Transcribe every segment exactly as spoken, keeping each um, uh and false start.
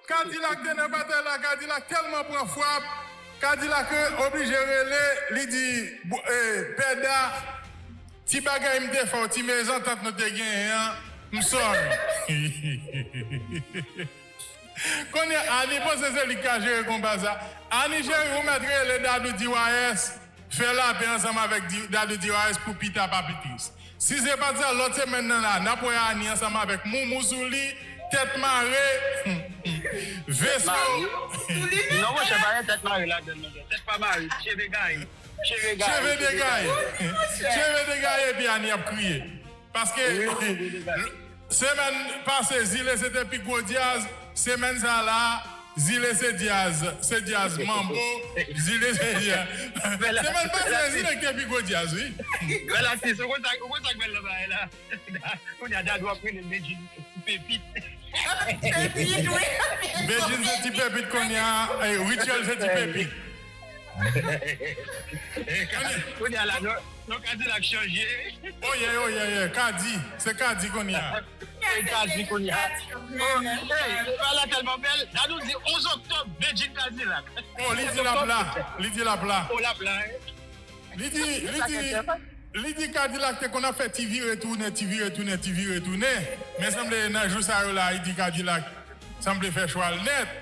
Kadilak te nan batay la, Kadilak tèlman pran frap, Kadilak oblije rele, li di, eh, Pè Da, ti bagay m te fè w, ti mezantant nou te genyen an, m sorry. Kounye a, Ani panse se li k ka jere konba sa. Ani cheri, ou mèt rele Dadou D Y S, fè lapè ansanm avèk Di- Dadou D Y S pou pita pa pi tris. Si se pa t sa, lòt semèn nan la, n ap wè Ani ansanm avèk moumou sou li, tèt mare, veso. Non, monchè, pa gen tèt mare ladan l, non. Tèt pa mare, cheve gaye. Cheve gaye. Cheve degaye. Cheve degaye, epi Ani ap kriye. Paske semèn pase, Zile se te pi gwo dyaz. Semèn sa la, Zile se dyaz. Se dyaz manbo. Zile se dyaz. Semèn pase, Zile ki te pi gwo dyaz, wi. Bèl atis, ou konn sa, ou konn sa k bèl nan bagay la. Kounye a, Dadou ap rele Medjine ti pepit. Pepit, wi. Medjine se ti pepit kounye a, eh, Richel se ti pepit. Kounye a la, non, non, Kadilak chanje. Oye, oye, oye, Kadi, se Kadi kounye a. E Kadi kounye a. Oh, hey, bagay la tèlman bèl. Dadou di onz oktòb, Medjine Kadilak. Oh, li di l ap la, li di l ap la. Oh, l ap la, eh. Li di, li di, li di Kadilak te konn ap fè ti vire tounen, ti vire tounen, ti vire tounen. Men sanble nan jou sa yo la, li di Kadilak sanble fè chwal nèt.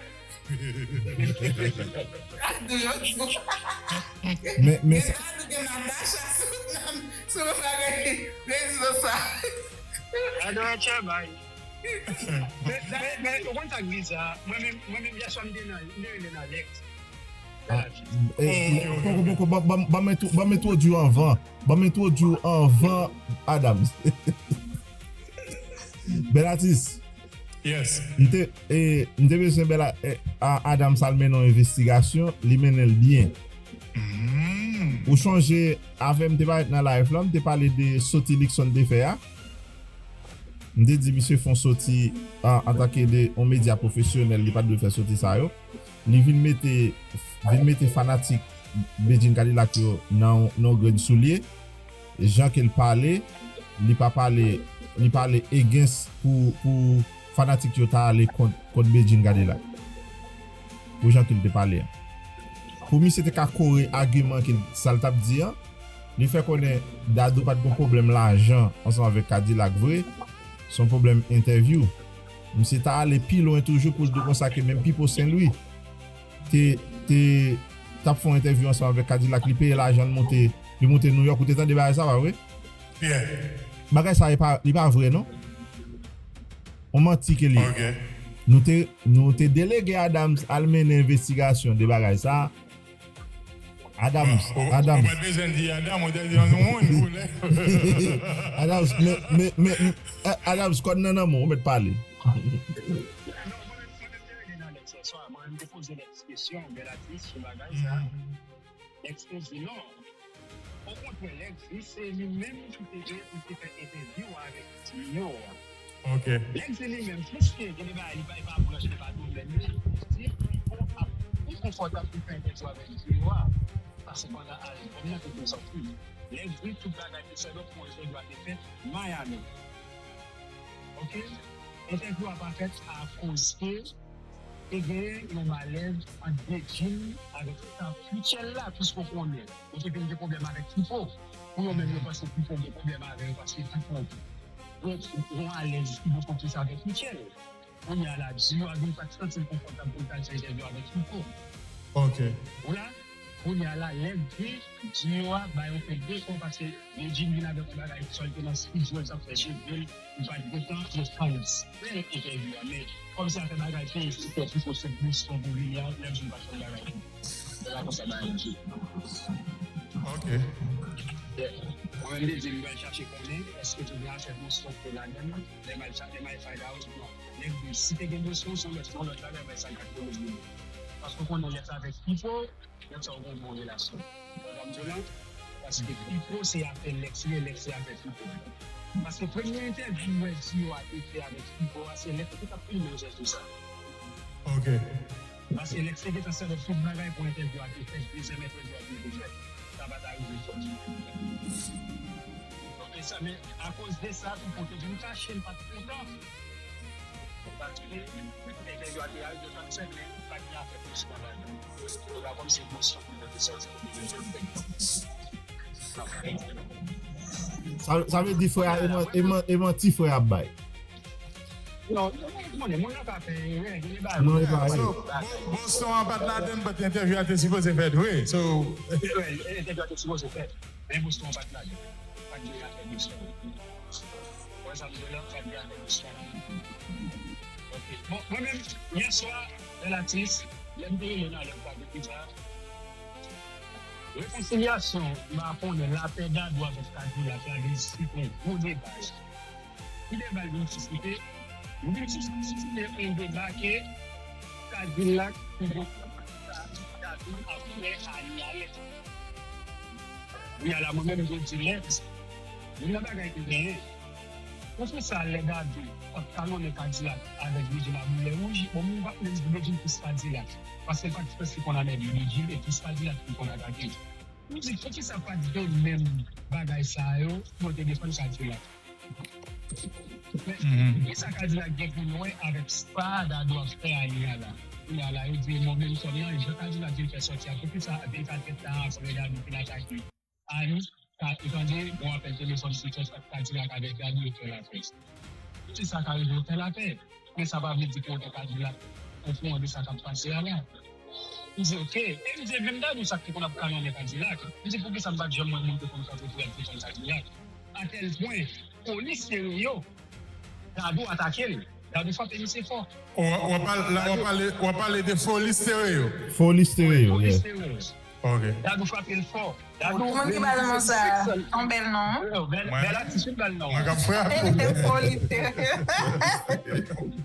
Dadou yo di. Men, men, Dadou gen madacha sou, sou bagay rezo sa. Dadou an chèbay. Men, men, men, ou konn sa k di sa? Mwen menm, mwen menm, yèswa m te nan, m te rele nan Alex. eh, poko, poko, ban, ban, ban m entwo- ban m entwodui w anvan. Ban m entwodui w anvan Adams. Bèl atis. Yes. M te, eh, m te bezwen Bèl a- eh, a- Adams al mennen yon envestigasyon, li mennen l byen. Ou chonje avè m te parèt nan live la, m te pale de soti Luckson te fè a. M te di misye fè yon soti an, antanke de yon medya pwofesyonèl, li pa t dwe fè soti sa yo. Li vin mete, vin mete fanatik Bedjine Kadilak yo nan, nan yon grenn soulye. Jan ke l pale, li pa pale, li pale against pou, pou fanatik yo ta ale kont, kont Bedjine Kadilak. Pou jan ke l te pale a. Pou misye te ka kore agiman ke l, sa l t ap di an, li fè konnen Dadou pa t gon pwoblèm lajan ansanm avèk Kadilak vre, se yon pwoblèm entèvyou. Misye ta ale pi lwen toujou pou l di konsa ke menm Pipo Sen Lwi te, te, t ap fè yon entèvyou ansanm avèk Kadilak, li peye lajan l monte, li monte Nouyòk, ou te tande bagay sa, pa vre? Yeah. Bagay sa, li pa, li pa vre, non? On manti ke li. Ok. Nou te, nou te delege Adams al mennen envestigasyon de bagay sa. Adams, Ou- ou- Adams, Ou pa t bezwen di Adam, ou te di yon moun pou lè. Adams, men, men, men, eh, Adams, kòd nan nan men w, ou mèt pale. Non, mwen menm, mwen menm te rele nan Alex yèswa, mwen menm te poze Alex kesyon, bèl atis, sou bagay sa. Alex te di non. Okontrè, Alex di se li menm ki te gen, ki te fè entèvyou avèk T V yo a. Ok. Alex di li menm, piske gen de bagay li pa, li pa branche, li pa domèn li, li di Pipo ap pi konfòtab pou fè entèvyou avèk T V yo a. Paske pandan albòm nan te gen sòti, Alex di tout bagay te sèvi pou entèvyou a te fèt Miami. Ok? Entèvyou a pa fèt akoz ke te gen yon malèz ant Bedjine avèk staff Mitchell la, piske w konnen, yo te vin gen pwoblèm avèk Pipo. Pou yo menm, yo panse Pipo gen pwoblèm avè yo, paske Pipo gen yon alèz ki bòkò plis avèk Mitchell. Kounye a la, Diyo a vin pa t santi l konfòtab pou l t al fè entèvyou avèk Pipo. Ok. Ou la, kounye a la, lè di Diyo a bay yon fèt de kò, paske Medjine vin avèk yon bagay, sòl te nan estidyo, l t ap fè jebe l, li pa t gen tan, yo kanpe entèvyou a. Men, kòm se afè bagay peye, se fè Pipo se Boston pou vini a, lè di m pa t konn bagay. Se pa konsa bagay yo ye. Ok. Yeah. Mwen menm, m te di, m pral chache konnen, èske te gen afè Boston te ladan l, lè m al cha- lè m al find out, non. Nèg di, si te gen Boston, se yon lòt, se yon lòt bagay, men sa l t ap konnen. Paske w konnen, lè se avèk Pipo, nèg sa yo gen yon bon relasyon. Ou konprann m di w la? Paske Pipo se afè Lex li ye, Lex se afè Pipo. Paske premye entèvyou wè Diyo a te fè avèk Pipo a, se Lex ki t ap filme entèvyou sa. Ok. Paske Lex te gentan sèt up tout bagay pou entèvyou a te fèt, dezyèm entèvyou a te vin fèt. Sa pa ta rive fèt. Donk, e sa, men akoz de sa, Pipo te vin fache, l pa t kontan. Sa, sa vle di frè a, e man-, e man-, e manti frè a ap bay. Non, non, non, moun nan ka fè erè, gen de bagay. Non, e pa erè. So, Boston an pa t ladann, but entèvyou a te sipoze fèt vre. So, Entèvyou a te sipoze fèt. Men Boston an pa t ladann. Pa t gen afè Boston. Wè sa m di la, pa t gen afè Boston. Ok. Bon, mwen menm, yè swa, Bèlatis, lè m te rele nan lè m pa vin sa. Rekonsilyasyon, m pa konnen lapè Dadou avèk Kadilak la vin site gwo deba yo. Ki deba l vin site? Li vin site yon deba ke Kadilak ki gen sa Dadou ap fè Ani alèz. Wi, ala mwen menm m di lèz. Youn nan bagay ki genyen. Poukisa lè Dadou t ap kalonnen Kadilak avèk Bedjine a boulè wouj, bon, moun pa t menm di Bedjine plis Kadilak. Paske l pa t prèske konn anmède Bedjine, e plis Kadilak ki konn atake l. M di, poukisa pa t gen menm bagay sa yo pou yo te defann Kadilak? Men, kisa Kadilak gen pou l wè avèk sa Dadou ap fè Ani a la? Kounye a la, yo di, bon, menm kòm nan, jan Kadilak vin fè sòti a, poukisa vennkat èdtan apre Dadou fin atake Ani, ka, ou tande, yon apèl telefòn sou tèt Kadilak avèk Dadou, yo fè lapè. Poukisa ka rive yo fè lapè? Men sa pa vle di ke otan Kadilak okouran de sa k ap pase a la. M di, oke. E m di, menm Dadou sa ki te konn ap kalonnen Kadilak. M di, poukisa m pa t janm wè moun te konn kanpe pou y ap defann Kadilak? Atèl pwen, Foli Stereo, Dadou atake l. Dadou frape misye fò. W ap pale de Foli Stereo. Foli Stereo, yeah. Ok. Dadou frape l fò. Dadou. Moun ki ba l non sa, yon bèl non. Bèl atis, bèl non. Mwen k ap frape. Foli Stereo.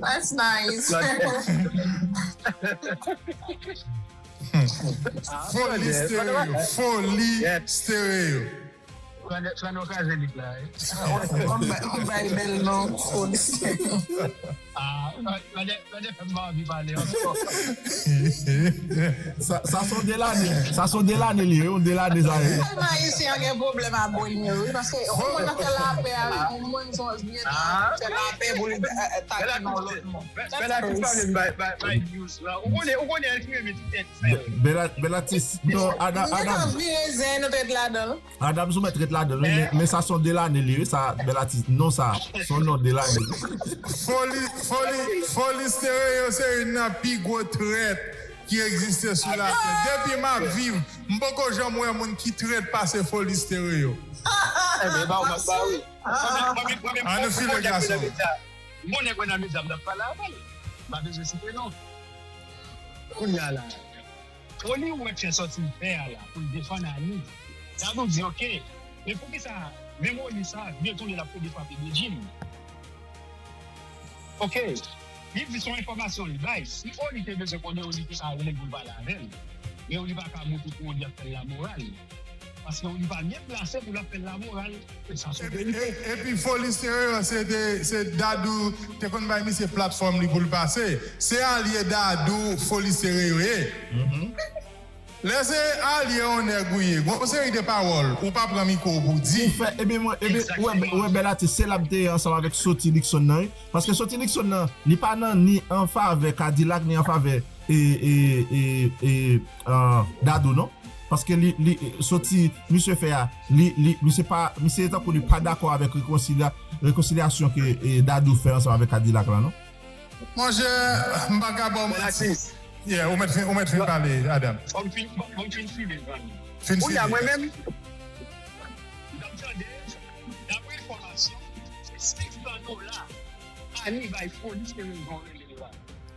That's nice. Foli Stereo. Foli Stereo. Fè nou kraze lik la. Ou bay bèl non, Foli Stereo. Ah, gade, gade, fè m pa anvi pale ankò. Sa, sa se yon de lane. Sa se yon de lane li ye, yon de lane sa ye. Tèlman Ayisyen an gen pwoblèm a bwen yo, wi, paske yon moun nan fè lapè avèk yon moun, se yon vye fè lapè pou li atake yon lòt moun. Bèl atis pa vle bay, bay, bay news la. Ou konnen, ou konnen el ki renmen ti tèt. Bèl atis, non, Adam, Adam. Vire zen nou tèt ladan. Adam sou mèt ret ladan, wi, men, men sa se yon de lane li, wi, sa, bèl atis, non sa, se yon non de lane. Foli, Foli, Foli Stereo se youn nan pi gwo trèt ki egziste sou latè. Depi m ap viv, m poko janm wè moun ki trèt pase Foli Stereo. Ebyen, ba w mat ba wi. Ann file gason. Bon nèg wè nan medya m t ap pale avè l. M pa bezwen site non. Kounye a la. Foli ou wè fè sòti l fè a la pou l defann Ani. Dadou di oke. Men poukisa menm Oli sa vye tounen l ap plede frape Bedjine? Oke. Li di se yon enfòmasyon li bay. Si Oli te bezwen konnen Oli te ka rele l pou l pale avè l. Men Oli pa ka moute pou Oli ap fè l lamoral. Paske Oli pa byen plase pou l ap fè l lamoral. Sa se verite. Epi Foli Stereo se te, se Dadou te konn bay misye platfòm li pou l pase. Se alye Dadou Foli Stereo ye. Lè se alye yon nèg ou ye, gon seri de pawòl ou pa pran mikwo w pou di. Ou fè, ebyen mwen, ebyen, ou wè, ou wè bèl atis, se l ap te ye ansanm avèk Soti Nixon nan, wi. Paske Soti Nixon nan, li pa nan ni an favè Kadilak, ni an favè e, e, e, e, ah, Dadou, non. Paske li, li, soti misye fè a, li, li, misye pa, misye tankou li pa dakò avèk rekonsilya-, rekonsilyasyon ke e, Dadou fè ansanm avèk Kadilak la, non. Monchè, m pa ka ba w manti. Yeah, ou mèt fin, ou mèt fin pale, Adam. Bon, m fin, bon, m fin file, zanmi. Fin file. Kounye a, mwen menm, m t ap tande, daprè enfòmasyon, se senk san dola Ani bay Foli Stereo jan w rele l la.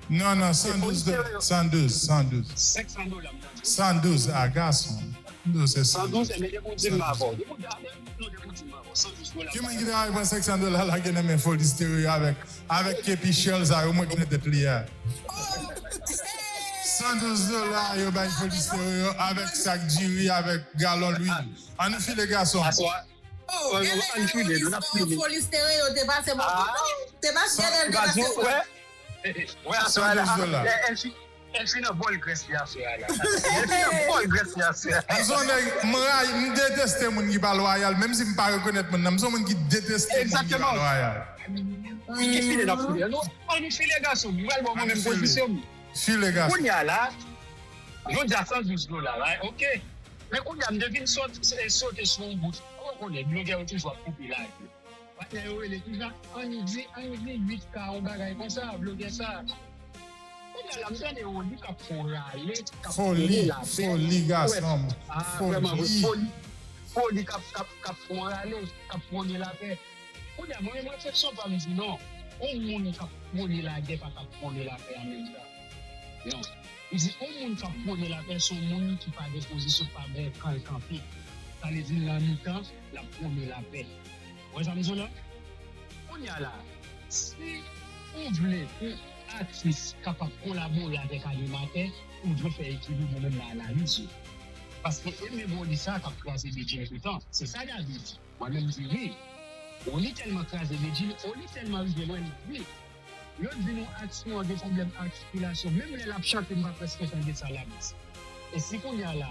Non, non, san douz dola, san douz, san douz. Senk san dola, m tande. San douz, a gason. San douz, se san douz. San douz, ebyen, depi w di m avè w. Depi w di m avè w, san douz dola. Ki moun ki ta pran senk san dola lage nan men Foli Stereo avèk, avèk kepi Shell sa yo, mwen konnen tèt li a. San douz dola yo bay Foli Stereo avèk sak diri, avèk galon lwil. Ann file gason. Oh, gade lè Foli Stereo te pase bò kote. Te pase, gade lè te pase bò. Wè, aswè la. Èl fin nan bòl grès li a fè a la. Èl fin nan bòl grès li a fè a. M se yon nèg, m rayi, m deteste moun ki pa lwayal, menm si m pa rekonèt moun nan. M se yon moun ki deteste moun ki pa lwayal. Wi, ki file n ap file. Non, ann file gason, m pral ba w mwen menm pozisyon m. File gason. Kounye a la, jodi a san douz dola, right? Ok. Men kounye a, m te vin sot, sote sou yon bout. Ou konnen, blogè yo toujou ap koupe live yo. Patnè yo rele kisa? Ann di, ann di uit K, yon bagay konsa, blogè sa. Kounye a la, m tande Oli k ap fè yon rale, k ap prone lapè. Foli, foli, gason m. Ah, vrèman, wi, foli. Foli, foli k ap, k ap, k ap fè yon rale, k ap prone lapè. Kounye a, mwen, mwen, refleksyon pa m di non. Yon moun k ap prone lagè pa t ap prone lapè an menm tan. Non. Li di, yon moun k ap prone lapè, se yon moun ki pa gen pozisyon, pa gen kan l kanpe. Sa vle di, nan mitan, l ap prone lapè. Ou wè sa m di w la? Kounye a la, si ou vle pou atis kapab kolabore avèk animatè, ou dwe fè ekilib ou menm nan analiz ou. Paske e menm Oli sa k ap kraze bidjè toutan. Se sa David di. Mwen menm di wi. Oli tèlman kraze bidjè, Oli tèlman rive lwen, li di wi. Yo di nou atis nou an gen pwoblèm artikilasyon. Menm lè l ap chante, m pa prèske tande sa l ap di. E si kounye a la,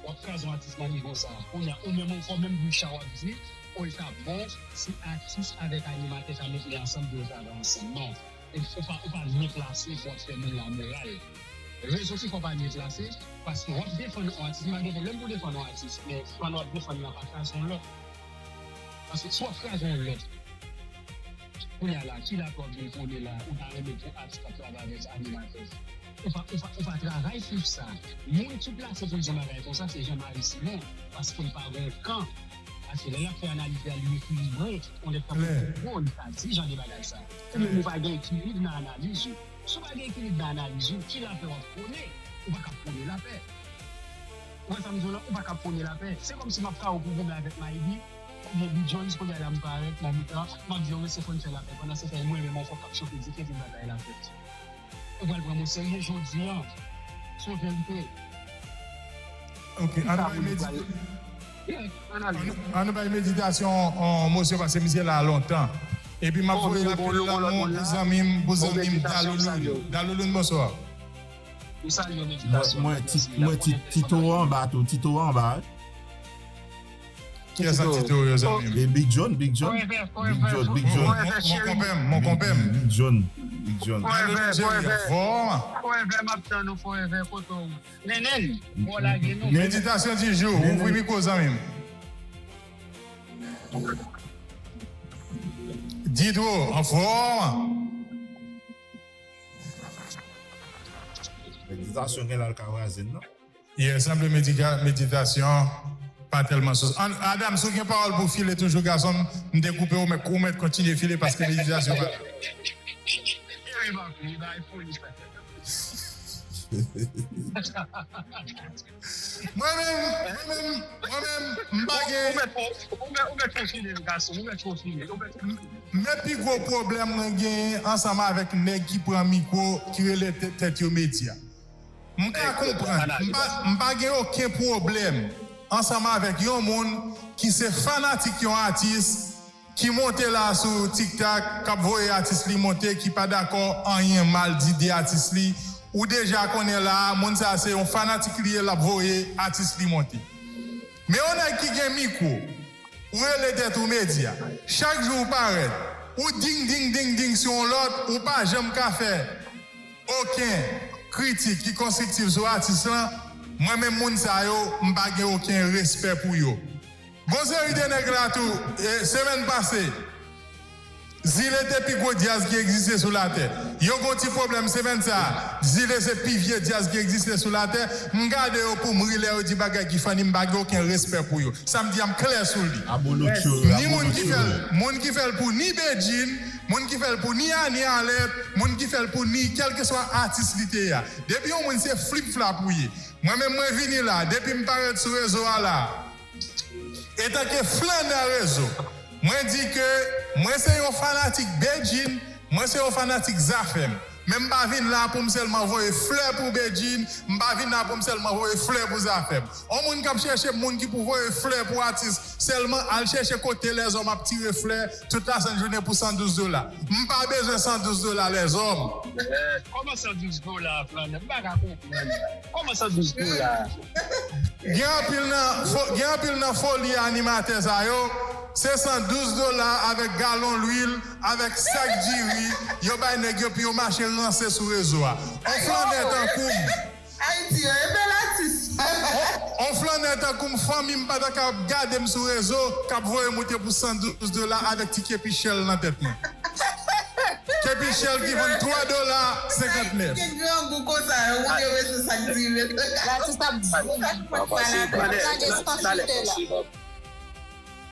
w ap kraze yon atis nan nivo sa a, kounye a, ou menm ankò, menm bouch a w ap di, o, l t ap bon si atis avèk animatè ta mete ansanm pou yo travay ansanm. Non. E ou pa, ou pa byen plase pou w ap fè moun lamoral. Rezon ki fè w pa byen plase, paske w ap defann yon atis, m pa gen pwoblèm pou w defann yon atis, men pandan w ap defann li an, pa kraze yon lòt. Paske si w ap kraze yon lòt, kounye a la, ki lapè w vin prone la, ou ta renmen pou atis k ap travay avèk animatè? Ou pa, ou pa, ou pa travay pou sa. Moun ki plase pou l di yon bagay konsa, se Jean Marie Simon, paske l pa gen kan. Paske lè l ap fè analiz la, li ekilibre, yon nèg tankou Foucault, li ka di jan de bagay sa. Ou menm ou pa gen ekilib nan analiz ou. Si w pa gen ekilib nan analiz ou, ki lapè w ap prone? Ou pa ka prone lapè. Ou wè sa m di w la? Ou pa ka prone lapè. Se kòmsi m ap kare w pou goumen avèk Maydi, oubyen Big Jones, kounye a la m parèt nan mitan, m ap di yo, mesye, fò n fè lapè. Pandan se tan, mwen menm, yon fòk k ap chofe di ke vin batay la fèt. Ou pral pran m oserye jodi a. Se yon verite. Ok, ann bay medita-, ann, ann bay meditasyon yon mosyon, paske misye la lontan. Epi m ap voye anpil lanmou pou zanmi m, pou zanmi m Dalouloun. Dalouloun, bonswa. Mwen, mwen, Ti-, mwen, Ti-, Tito anba tou, Tito anba, wi. Kiyès nan Tito yo, zanmi m? E Big John, Big John. Big John, Big John. Mon konpè m, mon konpè m. Big John, Big John. Forever, forever. Forever, m ap tann ou, forever, kote w? Nenen, bon, lage nou. Meditasyon di jou, ouvri mikwo, zanmi m. Didro, anfòm? Meditasyon gen lè l ka raze n, non? Yeah, sanble medika-, meditasyon pa tèlman sous. An, Adam, si w gen pawòl pou w file toujou, gason m, m te koupe w, men ou mèt kontinye file paske meditasyon pa. Mwen menm, mwen menm, mwen menm, m pa gen. Ou mèt, ou mèt, ou mèt konfine, gason, ou mèt konfine, ou mèt konfine. Men pi gwo pwoblèm mwen genyen ansanm avèk nèg ki pran mikwo, ki rele tè-, tèt yo medya. M ka konprann. M pa, m pa gen okenn pwoblèm ansanm avèk yon moun ki se fanatik yon atis, ki monte la sou TikTok, k ap voye atis li monte, ki pa dakò anyen mal di de atis li. Ou deja konnen la a, moun sa a se yon fanatik li ye, l ap voye atis li monte. Men yon nèg ki gen mikwo, ou rele tèt ou medya, chak jou ou parèt, ou ding, ding, ding, ding sou yon lòt, ou pa janm ka fè okenn kritik ki konstriktif sou atis lan, mwen menm moun sa yo, m pa gen okenn respè pou yo. Gon seri de nèg la tou, e, semèn pase, Zile te pi gwo djaz ki egziste sou latè. Yo gon ti pwoblèm semèn sa a. Zile se pi vye djaz ki egziste sou latè. M gade yo pou m ri lè yo di bagay ki funny, m pa gen okenn respè pou yo. Sa m di a, m klè sou li. Abolotyo, ni moun ki fè l, moun ki fè l pou ni Bedjine, moun ki fè l pou ni Annie Arlette, moun ki fè l pou ni kèlkeswa atis li te ye a. Depi yon moun se flip flap ou ye. Mwen menm mwen vini la, depi m parèt sou rezo a la, etanke flannè rezo, mwen di ke mwen se yon fanatik Bedjine, mwen se yon fanatik Zafèm. Men m pa vin la pou m sèlman voye flè pou Bedjine, m pa vin la pou m sèlman voye flè pou Zafèm. On moun k ap chèche moun ki pou voye flè pou atis, sèlman al chèche kote lèzòm ap tire flè tout lasent jounen pou san douz dola. M pa bezwen san douz dola lèzòm. Kòman san douz dola, Flannè? M pa ka konprann. Kòman san douz dola? Gen anpil nan fo- gen anpil nan foli animatè sa yo, se san douz dola avèk galon lwil, avèk sak diri, yo bay nèg yo pou yo mache ranse sou rezo a. On flannè tankou m. Ayiti, yo, e bèl atis. On flannè tankou m, fanmi m pa ta ka ap gade m sou rezo, k ap voye moute pou san douz dola avèk ti kepi Shell nan tèt mwen. Kepi Shell ki vann twa dola senkantnèf. Gen grangou konsa, yo, moun yo bezwen sak diri. Latis ap di. Flannè, Flannè, Flannè, Flannè,